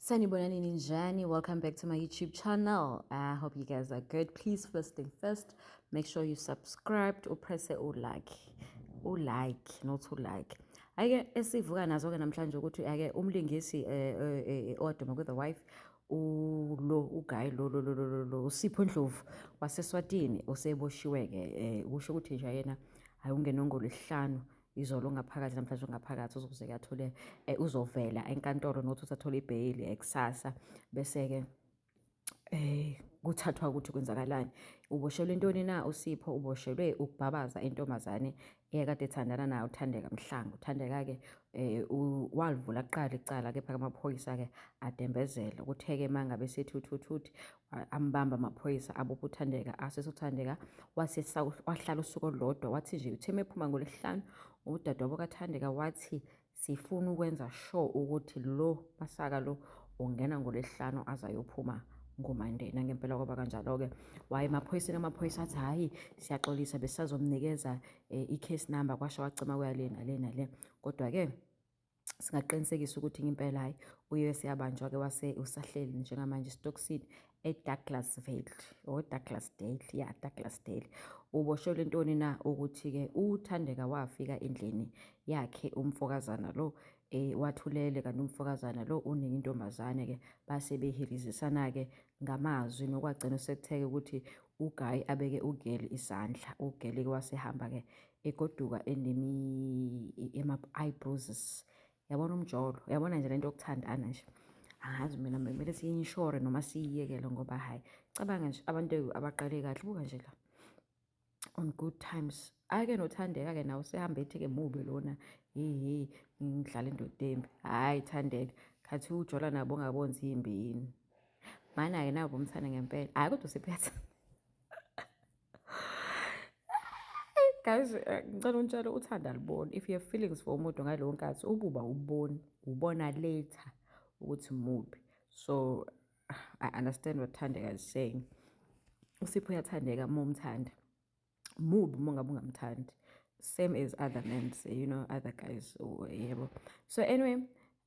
Sanibonani ninjani? Welcome back to my YouTube channel. I hope you guys are good. Please, first thing first, make sure you subscribed or press or like. Or like, not to like. Ake esivuka nazo ke namhlanje ukuthi ake umlingisi eh, eh, eh, owaduma ku The Wife ulo uguy lo lo lo lo lo uSipho Ndlovu waseSwatini oseboshiwe ke kusho ukuthi nje yena hayi ungene ngolwesihlanu izolo ungaphakathi namhlanje ungaphakathi uzoze-ke athole eh, uzovela enkantolo nokuthi usathole ibheyili ekusasa bese-ke eh kuthathwa ukuthi kwenzakalani uboshelwe intoni na uSipho uboshelwe ukubhabaza intombazane eyakade ethandana nayo uThandeka Mhlanga uThandeka-ke eh walivula kuqala icala kepha amaphoyisa-ke adembezela kuthe-ke uma ngabe sethuthuthi ambamba amaphoyisa abopha uThandeka asese uThandeka wase wahlala usuku olulodwa wathi nje uthe mephuma ngolwesihlanu udadewabo kaThandeka wathi sifuna ukwenza sure ukuthi lo masaka lo ungena ngolwesihlanu aze ayophuma ngoManday nangempela kwaba kanjalo-ke waye emaphoyiseni amaphoyisa athi hhayi siyaxolisa besazomnikeza um i-case number kwasho wacima kuya le nale nale kodwa-ke singaqinisekisa ukuthi ngempela hhayi uye siyabanjwa-ke wase usahleli njengamanje esitokisini eDouglasville or Douglasdale ya Douglasdale uboshelwe ntoni na ukuthi-ke uThandeka wafika endlini yakhe umfokazana lo eh wathulele kanti umfokazana lo uningi intombazane ke base behilizisana ke ngamazwi nokwagcina sekutheke ukuthi uGuy abeke uGeli isandla uGeli ke wasehamba ke egoduka enemi ema-eyebrows yabona umjolo yabona nje lento yokuthandana nje angazi mina kumele siyi-insure noma siyiyekele ngoba hhayi cabanga nje abantu abaqale kahle buka nje la on good times ake nothandeka-ke nawe usehambe ethi-ke mubi lona hehe ngidlala indoda embi hhayi thandeka khathi ujola nabo ungabonzi yimbi yini mana-ke nabo umthanda ngempela hhayi kodwa usephetha guys eh, ngicela untshele uthanda aluboni if you have feelings for umuntu ngaleyo nkathi ububa uboni ubona later ukuthi mubi so i understand what thandeka is saying usipho uyathandeka uma umthanda mubi uma ngabe ungamthandi same as other men you know other guys yebo so anyway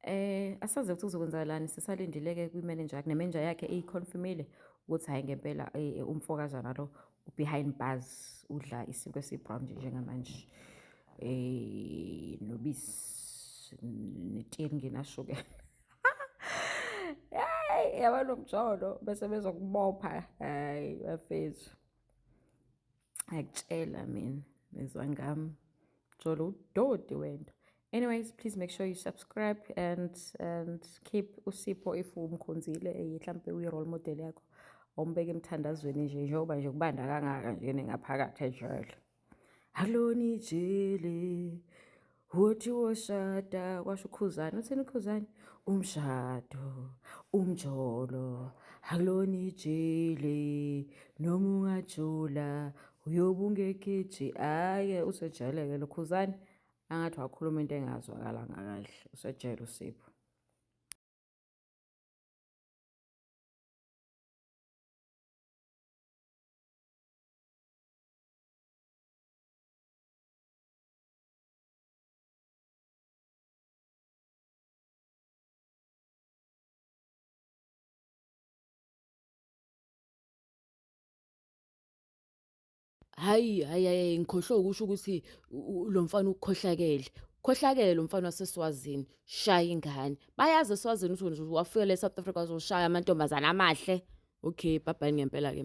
eh asazi ukuthi kuzokwenzakalani sisalindile-ke kwi-manager yakhe ne-manager yakhe iyiconfirmile ukuthi hhayi ngempela eh, eh, umfokazana lo behind bars udla isinkwa esibrown nje njengamanje eh nobisi netiye elingenashukela hayi yaba nomjolo bese bezokubopha hayi bafethu ngiyakutshela mina mizwa ngami jolo udoti wento anyways please make sure you subscribe and and keep usipho if umkhonzile eh, mhlampe uyi-role model yakho awumbeke emthandazweni nje njengoba nje kubanda kangaka nje ningaphakathi ejele Akulona ijele wothi woshada kwasho uKhuzani. Uthini uKhuzani? Umshado, umjolo, akulona ijele noma ungajula uyobe ungekheji. Hhayi-ke usejele-ke lo Khuzani angathi wakhuluma into engazwakalanga kahle usejele uSipho. Hhayi, hhayi, hhayi, ngikhohlwe ukusho ukuthi lo mfana ukhohlakele. Ukhohlakele lo mfana waseSwazini, shaya ingane. Bayazi eSwazini ukuthi wena wafika la e-South Africa wazoshaya amantombazane amahle. Okay, bye bye ngempela-ke.